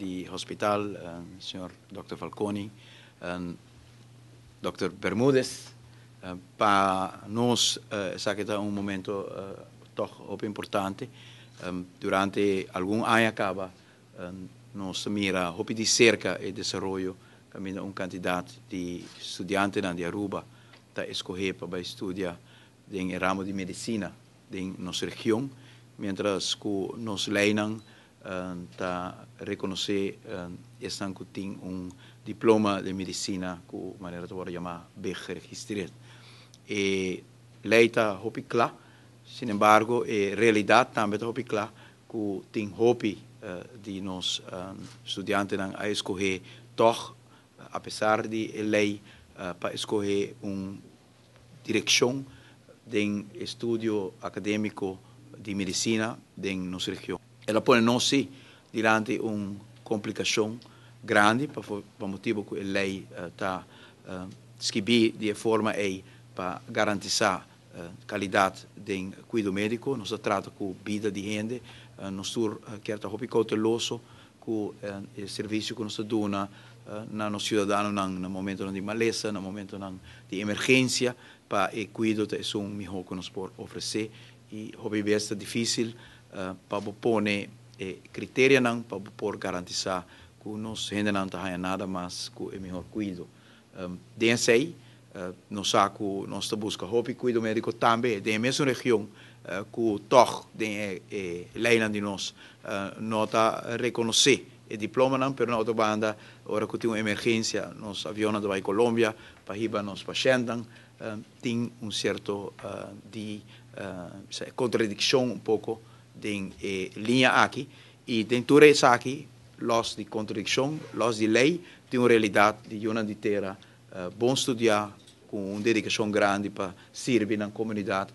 di hospital, señor Dr. Falconi, Dr. Bermudez, pa nos esaki ta un momento toch hopi importante. Durante algun aña caba, nos mira hopi di cerca e desaroyo caminda un cantidad di studiantenan di Aruba ta escoge pa bay studia den ramo di medicina den nos region, mientras cu nos leynan ta reconoce esnan cu tin un diploma di medicina cu manera ta wordo yama geregistreerd. E ley ta hopi cla, sin embargo, e realidad tambe ta hopi cla cu tin hopi di nos studiantenan a escoge toch, apesar di e ley, pa escoge un direccion den estudio academico di medicina den nos region. El a pone nos si dilanti un complicacion grandi pa motibo cu e ley ta skirbi di forma ey pa garantisa calidad den cuido medico. Nos ta trata cu bida di hende, nos tur kier ta hopi cauteloso cu e servicio cu nos ta duna na nos ciudadanonan na momento di malesa, na momento di emergencia, pa e cuido ta esun miho cu nos por ofrece, y hopi bes ta dificil pa pone criterionan pa por garantisa cu nos hendenan ta haya nada mas cu e miho cuido. Den esey, nos sa cu nos ta busca hopi cuido medico tambe den mesun region cu toch den leynan di nos no ta reconoce e diplomanan, pero na otro banda, ora cu tin un emergencia, nos avionnan ta bay Colombia pa hiba nos pacientenan, tin un cierto di contradiccion un poco den liña aki, y den tur esaki, los di contradiccion, los di ley, tin un realidad di yiunan di tera, bon studia, cu un dedicacion grandi pa sirbi na comunidad.